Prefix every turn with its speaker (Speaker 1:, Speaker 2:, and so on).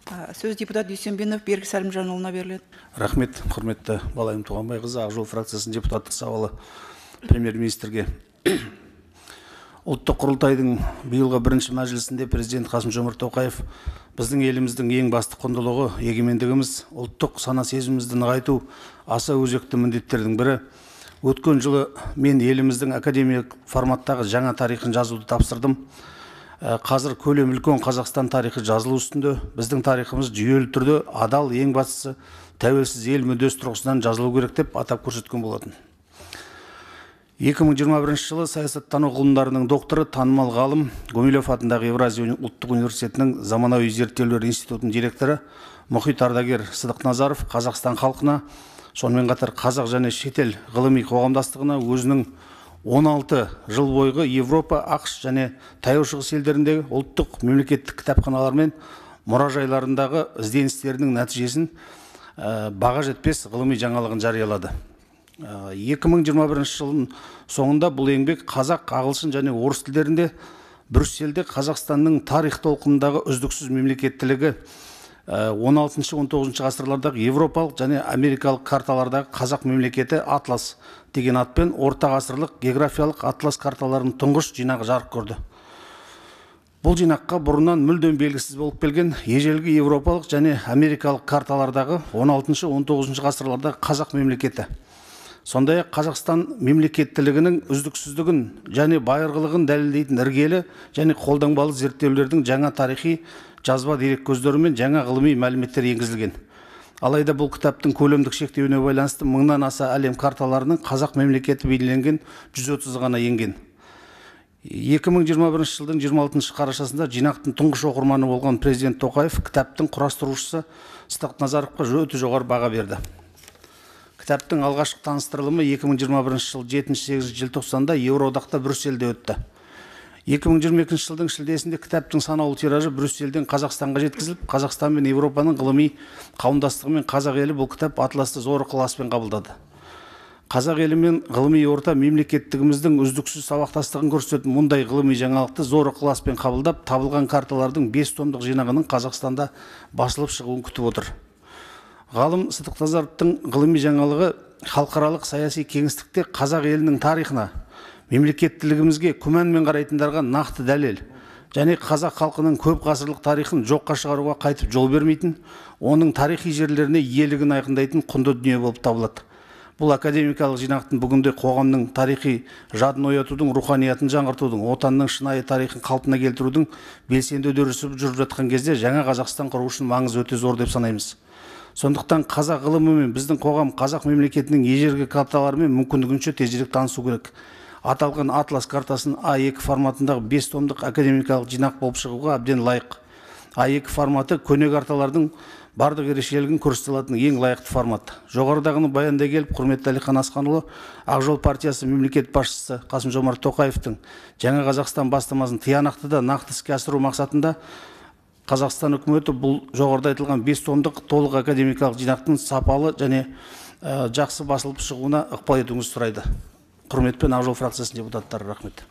Speaker 1: Сөз депутат Дүйсенбинов Берік Сәлімжанұлына беріледі.
Speaker 2: Рахмет, құрметті Балайым Туғанбайқызы. Ақ жол фракциясының депутаттық сауалы премьер-министрге. Ұлттық құрылтайдың биылғы бірінші мәжілісінде президент Қасым-Жомарт Тоқаев біздің еліміздің ең басты құндылығы егемендігіміз, ұлттық сана сезімімізді нығайту аса өзекті міндеттердің бірі. Өткен жылы мен еліміздің академиялық форматтағы жаңа тарихын жазуды тапсырдым. Қазір көлемі үлкен Қазақстан тарихы жазылу үстінде. Біздің тарихымыз жүйелі түрде адал, ең бастысы тәуелсіз ел мүддесі тұрғысынан жазылу керек деп атап көрсеткен болатын. 2021 жылы саясаттану ғылымдарының докторы, танымал ғалым, Гумилев атындағы Евразия ұлттық университетінің заманауи зерттеулер институтының директоры, мұхит ардагер Сыдықназаров Қазақстан халқына, сонымен қатар қазақ және шетел ғылыми қоғамдастығына өзінің 16 жыл бойғы Европа, ақш және Таяу Шығыс елдеріндегі ұлттық мемлекеттік кітапханалар мен мұражайларындағы ізденістерінің нәтижесін баға жетпес ғылыми жаңалығын жариялады. 2021 жылдың соңында бұл еңбек қазақ, ағылшын және орыс тілдерінде Брюссельде Қазақстанның тарих толқынындағы үздіксіз мемлекеттілігі 16-19 ғасырлардағы европалық және америкалық карталардағы қазақ мемлекеті атлас деген атпен орта ғасырлық географиялық атлас карталарының тұңғыш жинағы жарық көрді. Бұл жинаққа бұрыннан мүлдем белгісіз болып келген ежелгі европалық және америкалық карталардағы 16-19 ғасырлардағы қазақ мемлекеті, сондай-ақ Қазақстан мемлекеттілігінің үздіксіздігін және байырғылығын дәлелдейтін іргелі және қолданбалы зерттеулердің жаңа тарихи жазба дереккөздері мен жаңа ғылыми мәліметтер енгізілген. Алайда бұл кітаптың көлемдік шектеуіне байланысты мыңнан аса әлем карталарының қазақ мемлекеті бейнеленген 130 ғана енген. 2021 жылдың 26 қарашасында жинақтың тұңғыш оқырманы болған президент Тоқаев кітаптың құрастырушысы Сыдықназаровқа өте жоғары баға берді. Кітаптың алғашқы таныстырылымы 2021 жыл 7-8 желтоқсанда Еуроодақта Брюссельде өтті. 2022 жылдың шілдесінде кітаптың санаулы тиражы Брюссельден Қазақстанға жеткізіліп, Қазақстан мен Еуропаның ғылыми қауымдастығы мен қазақ елі бұл кітап атласты зор ықыласпен қабылдады. Қазақ елі мен ғылыми орта мемлекеттігіміздің үздіксіз сабақтастығын көрсететін мұндай ғылыми жаңалықты зор ықыласпен қабылдап, табылған карталардың 5 томдық жинағының Қазақстанда басылып шығуын күтіп отыр. Ғалым Сыдықназаровтың ғылыми жаңалығы халықаралық саяси кеңістікте қазақ елінің тарихына, мемлекеттілігімізге күмәнмен қарайтындарға нақты дәлел және қазақ халқының көп ғасырлық тарихын жоққа шығаруға қайтып жол бермейтін, оның тарихи жерлеріне иелігін айқындайтын құнды дүние болып табылады. Бұл академикалық жинақтың бүгінде қоғамның тарихи жадын оятудың, руханиятын жаңғыртудың, отанның шынайы тарихын қалпына келтірудің белсенді үдерісі жүріп жатқан кезде жаңа Қазақстан құру үшін маңызы өте зор деп санаймыз. Сондықтан қазақ ғылымы мен біздің қоғам қазақ мемлекетінің ежелгі карталарымен мүмкіндігінше тезірек танысу керек. Аталған атлас картасын А2 форматындағы 5 томдық академикалық жинақ болып шығуға әбден лайық. А2 форматы көне карталардың барлық ерекшелігін көрсете алатын ең лайықты формат. Жоғарыдағыны баяндай келіп, құрметті Әлихан Асханұлы, Ақ жол партиясы мемлекет басшысы Қасым-Жомарт Тоқаевтың Жаңа Қазақстан бастамасын тиянақты да нақты іске асыру мақсатында Қазақстан үкіметі бұл жоғарыда айтылған 5 томдық толық академикалық жинақтың сапалы және жақсы басылып шығуына ықпал етуіңізді сұрайды. Құрметпен, Ақ жол фракциясының депутаттары, рахмет.